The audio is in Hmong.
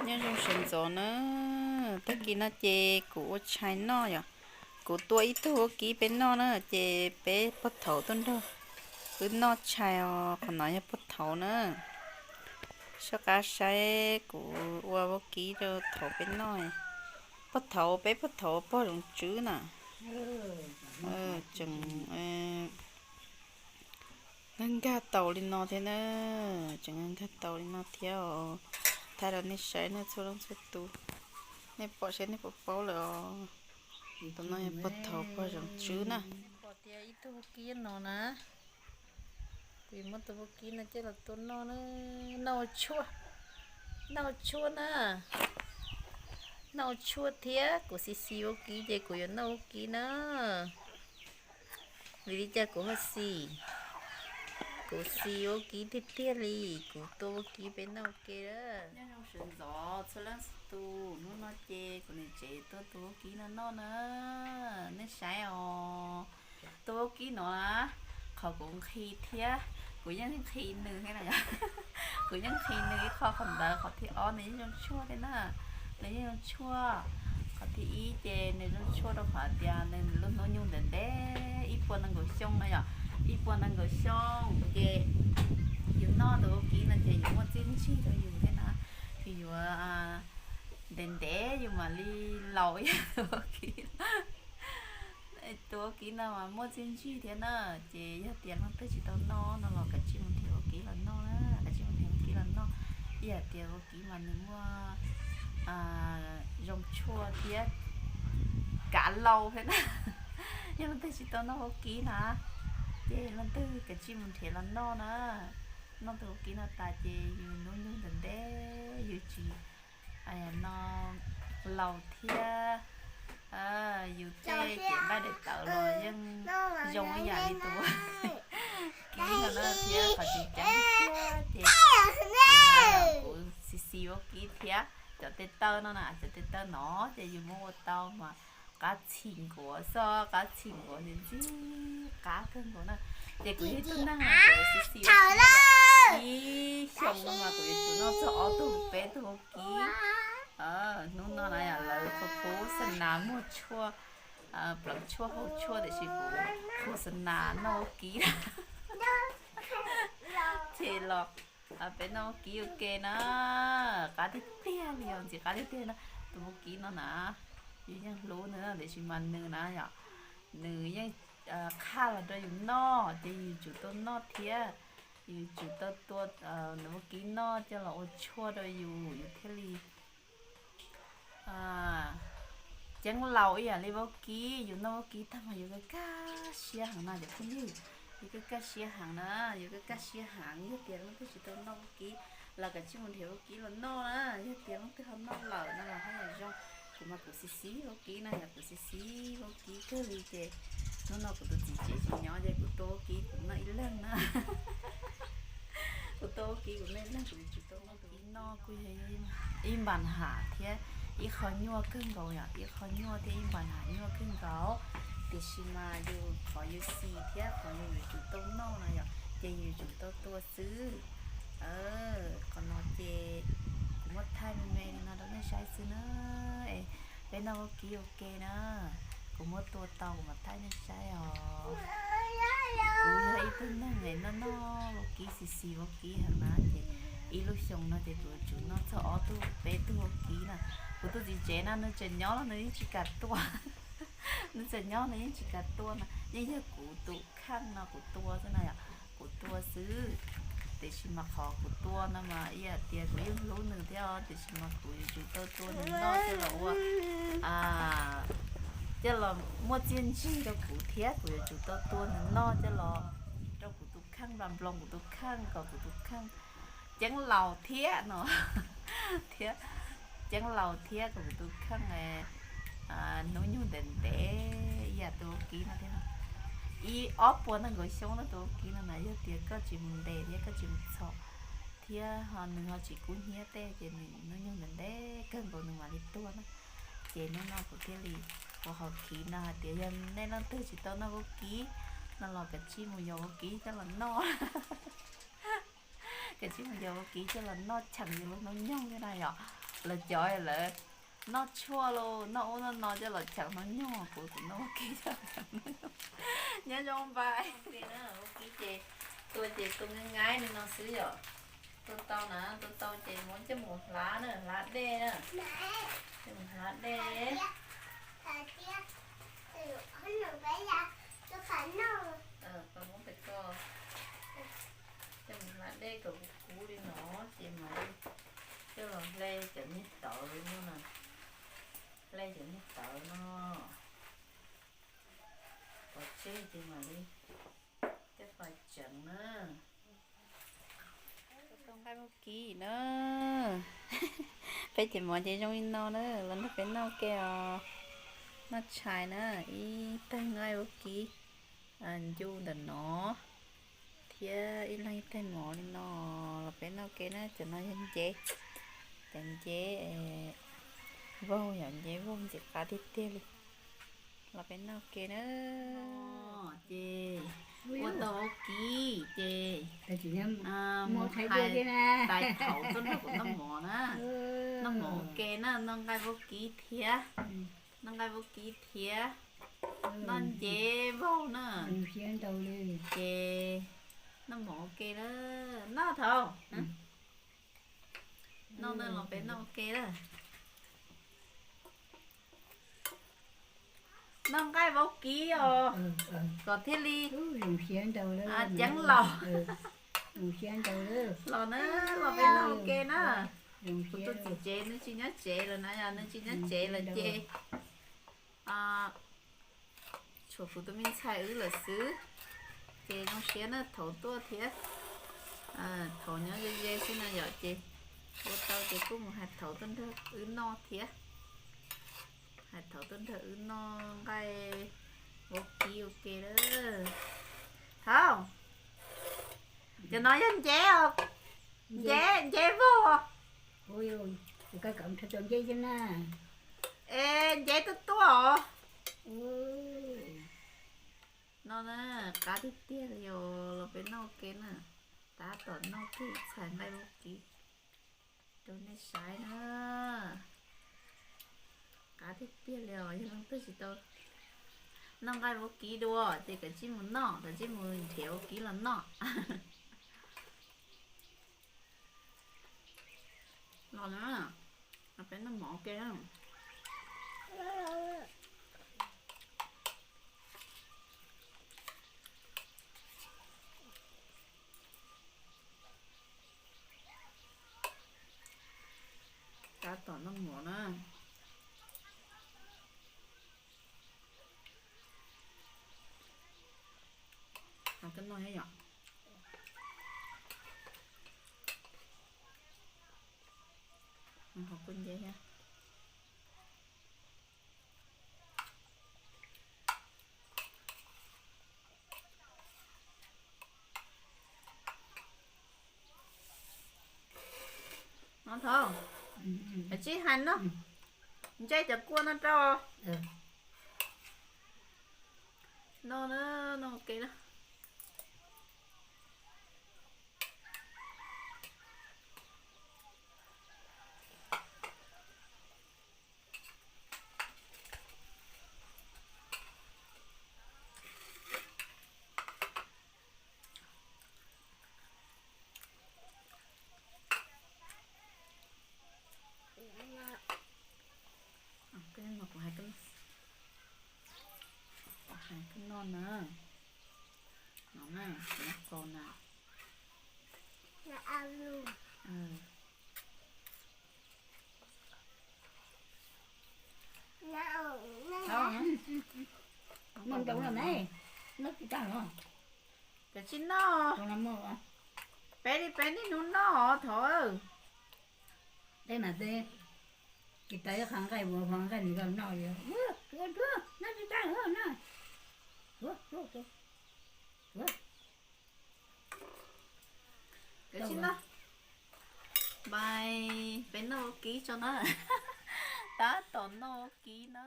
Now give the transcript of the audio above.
Nyob zoo sawv ntxov na, tag kis no ces kuv ua tshais noj yom. Kuv tua ib tug vaub kib peb noj na, ces peb puag thaum tuaj nrog wb noj tshais os, qhov no yog puag thaum na. Soj qab saib kuv ua vaub kib rau thaum peb noj. Puag thaum peb puag thaum pog zoov tswb na. Tseem nkag nkag taus li no thiab na, tseem nkag nkag taus li no thiab os. Thaij rau nej saib na txhua leej txhua tus, nej pom saib nej puas paub lawm os. Tus no yog puag thaum pog zoov tswb na. Pom tias ib tug vaub kib no na, kuv yuav muab tus vaub kib no coj los tua noj na, noj ua tshuaj, noj ua tshuaj na, noj ua tshuaj thiab kuv xis xis vaub kib ces kuv yuav noj vaub kib na. Vim li cas kuv ho xis? Kuv xis vaub kib tiag tiag li, kuv tua vaub kib peb noj ua ke. Nyob zoo sawv ntxov txhua leej txhua tus, hnub no ces kuv niam tsev tuaj tua vaub kib no noj na, nej saib os. Tus vaub kib no na, qhov kuv nqhis thiab, kuv yeej nqhis nws thiab na. Kuv yeej nqhis nws ib qho, qhov ntawd qhov thib ob nws yeej zoo tshuaj thiab na. Nws yeej zoo tshuaj. Qhov thib ib ces nws zoo tshuaj rau qhov tias nws lub hnub nyoog ntev ntev ib puas nees nkaum xyoo no yom, ib puas nees nkaum xyoo ces yus noj tus vaub kib no ces yuav muaj txiaj ntsig rau yus thiab na, yus yuav ntev ntev yus mam li laus ib yam tus vaub kib. Tus vaub kib no mas muaj txiaj ntsig thiab na, ces yog tias leej twg tsis tau noj no los kav tsij mus nrhiav vaub kib los noj na, kav tsij mus nrhiav vaub kib los noj. Ib yam tias vaub kib mas nws muaj zoo tshuaj thiab kav laus thiab na. Yog leej twg tsis tau noj vaub kib na, ces leej twg kav tsij mus nrhiav los noj na. Noj tus vaub kib no tas ces yus hnub nyoog ntev ntev yus tsis no laus thiab, yus tej kev nqaij daim tawv los yeej zoo ib yam li tus kib no na thiab. Qhov tseem ceeb tiag ces kuv xis xis vaub kib thiab. Cov tes taw no na, cov tes taw no ces yus muab ua tau mas qab txhim nkuav xwb, qab txhim nkuav ntxim ntxim qab kawg nkaus na. Ces kuv yog ib tug neeg uas xis xis vaub kib ib xyoos no mas kuv yuav tsum noj txog ob tug peb tug vaub kib. Hnub no na yom, lawv khos khos xa nas muag tshuaj, pleev tshuaj haus tshuaj tiam sis kuv khos xa nas noj vaub kib. Ces los peb noj vaub kib ua ke na. Qab tiag tiag li os, ntxim qab tiag tiag na. Tus vaub kib no na, yus yeej hlub nws tiam sis mas nws na yom, nws yeej qhaj los rau yus noj ces yus tsum tau noj thiab. Yus tsum tau tua nws vaub kib noj coj los ua tshuaj rau yus, yus thiaj li ceeb laus ib yam li vaub kib. Yus noj vaub kib tag mas yus kaj kaj siab heev na cov phooj ywg. Yus kaj kaj siab heev na, yus kaj kaj siab heev. Yog tias leej twg tsis tau noj vaub kib los kav tsij mus nrhiav vaub kib los noj na. Yog tias leej twg ho noj lawm no los haj yam zoo. Kuv mas kuv xis xis vaub kib na yom, kuv xis xis vaub kib kawg li ces hnub no kuv tus txiv tsev tsis nyob ces kuv tua vaub kib kuv noj ib leeg na. Kuv tua vaub kib kuv noj ib leeg, kuv yuav tsum tau noj tus kib no kuj yog ib npas ham thiab ib qho nyuaj kawg nkaus yom, ib qho nyuaj thiab ib npas ham nyuaj kawg nkaus. Tiam sis mas yus qhov yus xis thiab qhov yus yuav tsum tau noj no yom, ces yus yuav tsum tau tua xwb. Qhov no ces kuv muab thaij me me li no rau nej saib xwb na. Peb noj vaub kib ua ke na. Kuv muab tua tau kuv mam thaij nej saib os. Kuv yog ib tug neeg es noj noj vaub kib xis xis vaub kib heev na ces ib lub xyoo no ces kuv yuav tsum noj txog ob tug peb tug vaub kib na. Kuv tus txiv tsev no nws tseem nyob los nws yeej tsis kam tua. Nws tseem nyob nws yeej tsis kam tua no, yeej yog kuv tus kheej no kuv tua xwb na yom, kuv tua xwb. Tiam sis mas qhov kuv tua no mas ib yam tias kuv yeej hlub nws thiab os, tiam sis mas kuv yuav tsum tau tua nws noj coj los ua, coj los muaj txiaj ntsig rau kuv thiab kuv yuav tsum tau tua nws noj coj los rau kuv tus kheej, nplas nploos kuv tus kheej kom kuv tus kheej ceeb laus thiab no thiab ceeb laus thiab kom kuv tus kheej hnub nyoog ntev ntev ib yam tus vaub kib no thiab no. Ib ob puas nees nkaum xyoo no tus vaub kib no na, yog tias koj tsis mus ntes thiab koj tsis mus txhom thiab ho nws ho tsis kub hnyiab tej ces nws hnub nyoog ntev ntev kawg nkaus nws mam li tuag na. Ces hnub no kuv thiaj li ua qhov khiv no hais tias yog nej leej twg tsis tau noj vaub kib no los kav tsij mus yos vaub kib coj los noj. Kav tsij mus yos vaub kib coj los noj cheem yus lub hnub nyoog thiab na yom. Lawv cov lawv noj tshuaj los noj ub noj no coj los cheem hnub nyoog, kuv tseem noj ua ke coj los cheem hnub nyoog. Nyob zoo npawg Vaj Kis na, ua ke ces tua ces tua nqaij nqaij li no xwb yom. Tua tau na, tua tau ces muab coj mus hlab na, hlab dej na. Coj mus hlab dej. Pas muab pem ko, coj mus hlab dej kom kub kub li no ces mam li coj los hle cov niag tawv no na. Hle cov niag tawv no pov tseg ces mam li coj pais tseev na. Tau nqaij vaub kib na. Peb cov mov ces zoo li no na, los nrog peb noj ua ke os. Noj tshais na, ib taig nqaij vaub kib ncu ntawm no thiab ib leeg ib taig mov li no los peb noj ua ke na. Cov no yog nceb, cov nceb vaug, yog nceb vaug ntxim qab tiag tiag li. Los peb noj ua ke na. Ces ua tau vaub kib ces mus hais tais thaum tuaj nrog kuv noj mov na. Noj mov ua ke na, noj nqaij vaub kib thiab, noj nqaij vaub kib thiab noj nceb vaug na. Ces noj mov ua ke na, noj thaum noj na los peb noj ua ke na. Noj nqaij vaub kib os, kom thiaj li ceev laus. Los na, los peb noj ua ke na. Kuv tus txiv tsev nws tsis nyob tsev lawm na, yog nws tsis nyob tsev lawm ces tshuav kuv tus me ntxhais wb lawm xwb. Ces zoo siab na thaum tuaj thiab. Thaum nyob ze ze xwb no yom, ces ua tau ces kuj mus hais thaum tuaj nrog wb noj thiab. Hais thaum tuaj nrog wb noj nqaij vaub kib ua ke lawm. Thaum, cov no yog nceb os. Nceb, nceb vaug. Es nceb tuaj tuaj os. No na, qab tiag tiag li os, los peb noj ua ke na. Tab tom noj kiag ib txhais nqaij vaub kib rau nej saib na. Qab tiag tiag li os, yog leej twg tsis tau noj nqaij vaub kib dua ces kav tsij mus noj, kav tsij mus nrhiav vaub kib los noj. Los na, peb noj mov ua ke. Tab tom noj mov na. Qhov koj noj thiab yom? Qhov koj nceb thiab. No thaum, kav tsij hais no, ntsej cov kua no rau. No na, no ua ke na. Kuv hais koj noj na. No na, kuv noj kaus na. Noj ntau lawm ne, noj tsis tag los. Kav tsij noj. Peb li peb niaj hnub noj os thaum. Peb mas peb tsis tau ib qho nqaij, ua qho nqaij nws los noj li. Noj tsis tag los noj. Kav tsij noj. Bye, peb noj ua kib tso na. Tab tom noj ua kib na.